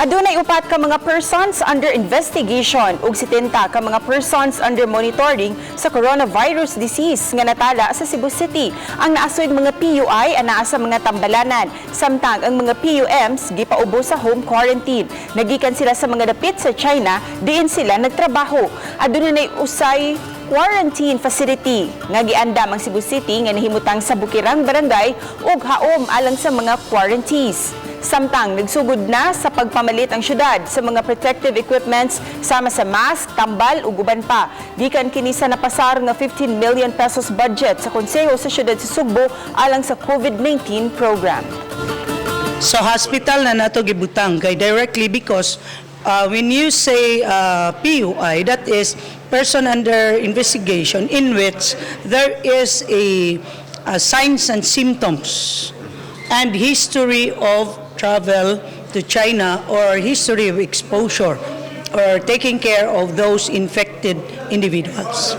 Adunay upat ka mga persons under investigation ug 70 ka mga persons under monitoring sa coronavirus disease nga natala sa Cebu City. Ang naasud mga PUI anaa sa mga tambalanan, samtang ang mga PUMs gipaubo sa home quarantine. Nagikan sila sa mga dapit sa China, diin sila nagtrabaho. Adunay usay quarantine facility nga giandam ang Cebu City nga nahimutang sa Bukirang Barangay ug haom alang sa mga quarantees. Samtang nagsugod na sa pagpamalit ang syudad sa mga protective equipments sama sa mask, tambal ug uban pa. Gikan kini sa napasar nga ₱15 million budget sa Konseho sa Syudad sa Sugbo alang sa COVID-19 program. Sa hospital na nato gibutang kay directly because when you say PUI, that is person under investigation in which there is a signs and symptoms and history of travel to China or history of exposure or taking care of those infected individuals.